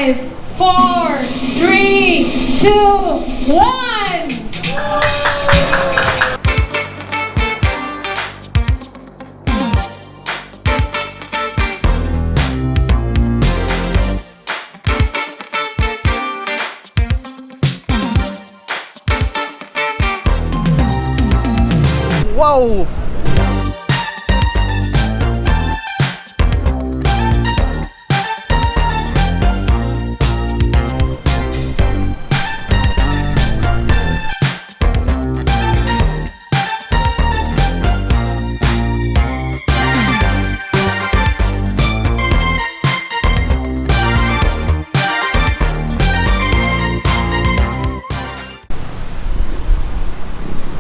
5, 4, 3, 2, 1. Wow!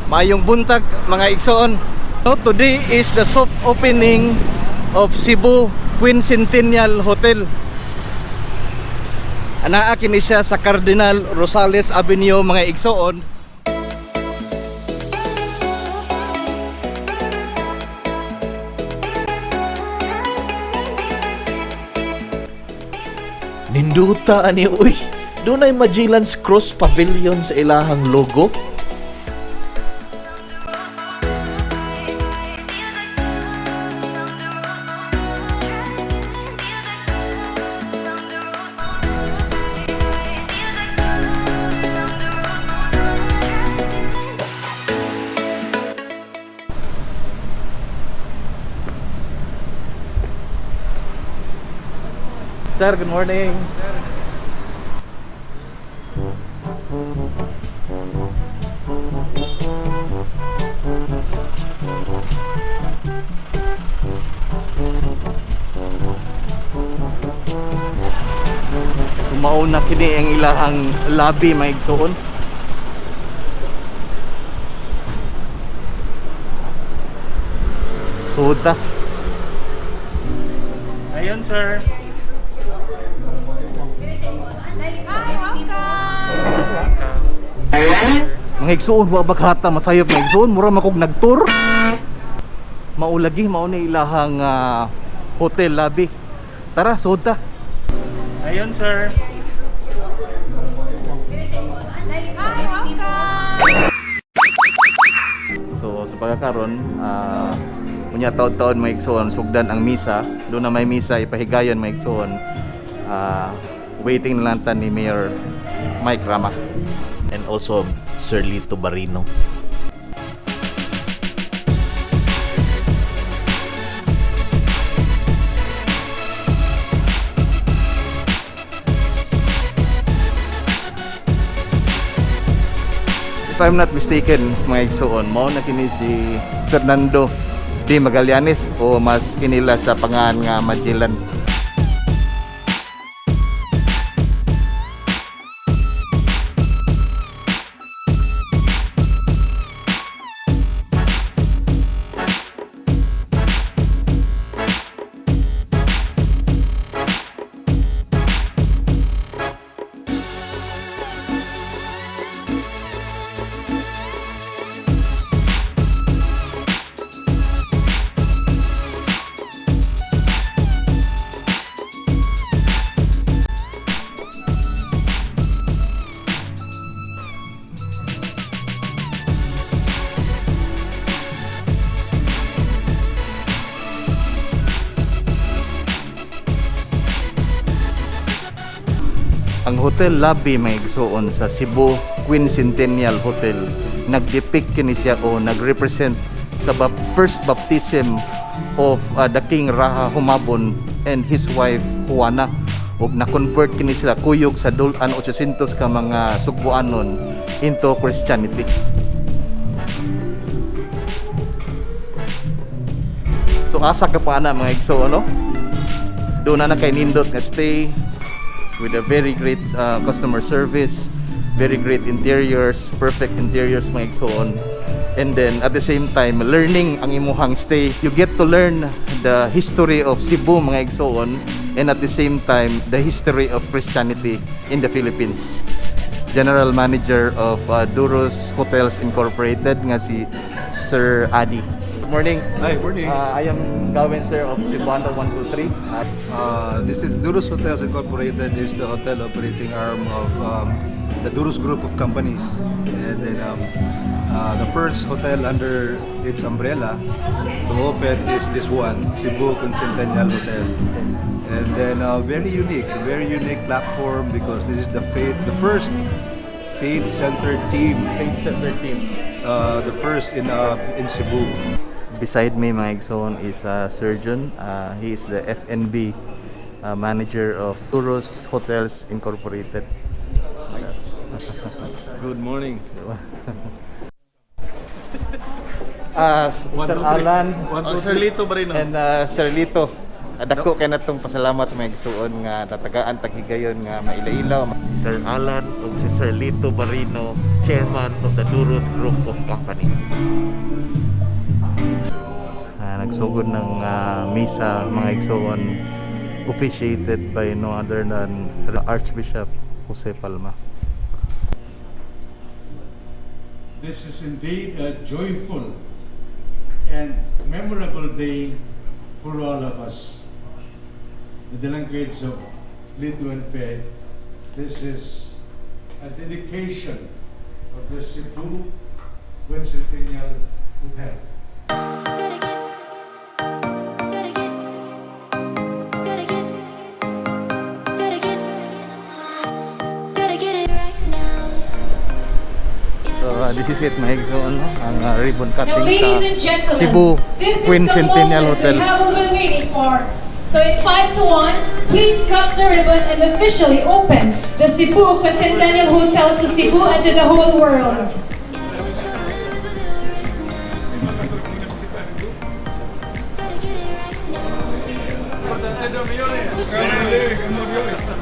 Mayong buntag, mga igsoon. No, today is the soft opening of Cebu Quincentennial Hotel. Anaa kini siya sa Cardinal Rosales Avenue, mga igsoon. Ninduta ani uy. Dunay Magellan's Cross Pavilion sa ilahang logo. Sir, good morning. Mauna kini ang ilahang lobby, mga igsoon. Suda. Ayun, sir. Mga igsuon, wa ba masayop, mga igsuon, mura makog nagtour. Maulagi mao ni ilahang hotel lobby. Tara, suod ta. Ayun, sir. So sa pagkakaron, unya taon-taon, mga igsuon, sugdan ang misa. Doon na may misa ipahigayon, mga igsuon. Waiting na lang ta ni Mayor Mike Rama. And also Sir Lito Barino. If I'm not mistaken, mga igsuon, mao na kini si Fernando D. Magallanes o mas kinila sa pangan nga Magellan. Ang hotel lobby, may igsuon, sa Cebu Quincentennial Hotel, nagdepict kini siya o nagrepresent sa first baptism of the King Raha Humabon and his wife Juana, ug na-convert kini sila kuyog sa dulan 800 ka mga Sugbuanon into Christianity. So asa ka pa na, mga igsoon, no? Doon na kay nindot nga stay with a very great customer service, very great interiors, perfect interiors, mga igsoon. And then at the same time, learning ang imuhang stay. You get to learn the history of Cebu, mga igsoon, and at the same time the history of Christianity in the Philippines. General Manager of Duros Hotels Incorporated nga si Sir Adi. Good morning. Hi, morning. I am Gawin, sir, of Cebuano 123. This is Durus Hotels Incorporated, is the hotel operating arm of the Durus Group of companies. And then the first hotel under its umbrella to open is this one, Cebu Quincentennial Hotel. And then very unique platform because this is the first faith-centered team, Faith-centered team. The first in Cebu. Beside me, mga igsoon, is a surgeon. He is the FNB manager of Durus Hotels Incorporated. Good morning. Sir Alan Sir Lito Barino. And Sir Lito. Dako kay natong pasalamat, mga igsuon, nga natagaan tag higayon nga maila-ilaw. Sir Alan ug si Sir Lito Barino, chairman of the Durus Group of Companies. Nagsugod ng misa, mga igsuon, officiated by no other than Archbishop Jose Palma. This is indeed a joyful and memorable day for all of us. In the language of Lito and Fe, this is a dedication of the Cebu Quincentennial Hotel. Gotta get, gotta get, gotta get, gotta get, gotta get it right now. So this is it, mga igsoon, no? Ang ribbon Now, cutting ladies sa and gentlemen, Cebu this is the Quincentennial moment Hotel. we have all been waiting for. So in 5 to 1, please cut the ribbon and officially open the Cebu Quincentennial Hotel to Cebu and to the whole world. Gotta get it right now.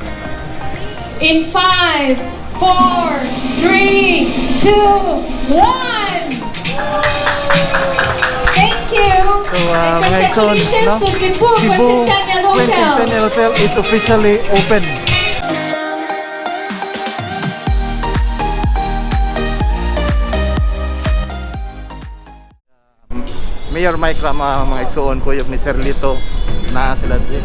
In 5, 4, 3, 2, 1. Thank you. So, And mga igsoon, congratulations no? to Cebu Quincentennial Hotel. Quincentennial Hotel is officially open. Mayor Mike Rama, mga igsoon, kuyog ni Sir Lito, naa sila diri.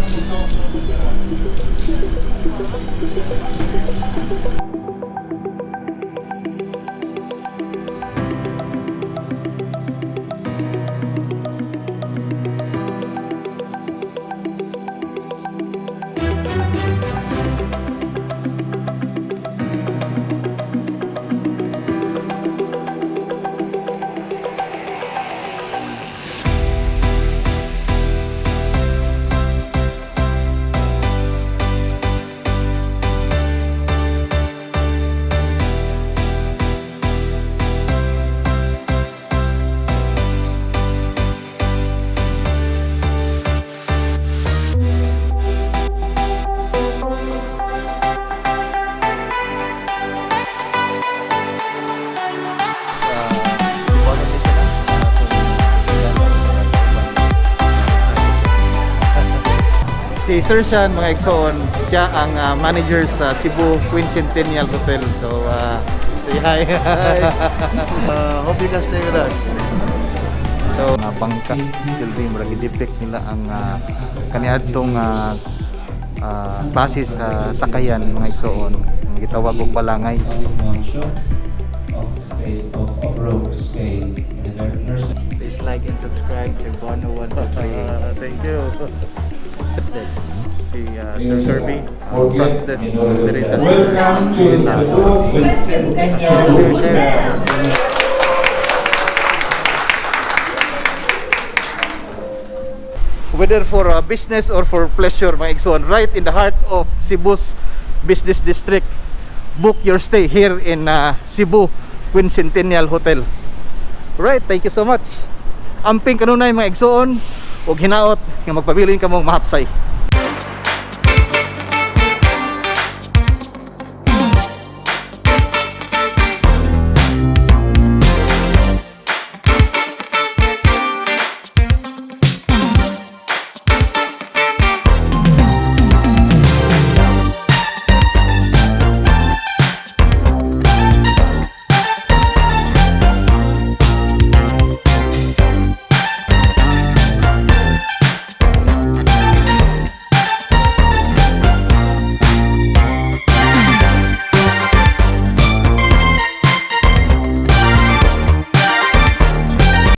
Si Sir Sean, mga igsoon, siya ang manager sa Cebu Quincentennial Hotel. So, say hi. Hi. Hope you can stay with us. So, mga bangka building, murag i-depict nila ang kaniadtong klase sa sakayan, mga igsoon. Ang gitawag og balangay. Of Spain, of Rome to Spain in the nurse Please like and subscribe to Bono 123. Thank you. Si Sir Kirby, front desk diri sa Welcome to Cebu Quincentennial Hotel. Whether for business or for pleasure, mga igsoon, right in the heart of Cebu's business district, book your stay here in Cebu Quincentennial Hotel. Right, thank you so much. Amping kanunay, mga igsoon, ug hinaot nga magpabilin kamong mahapsay.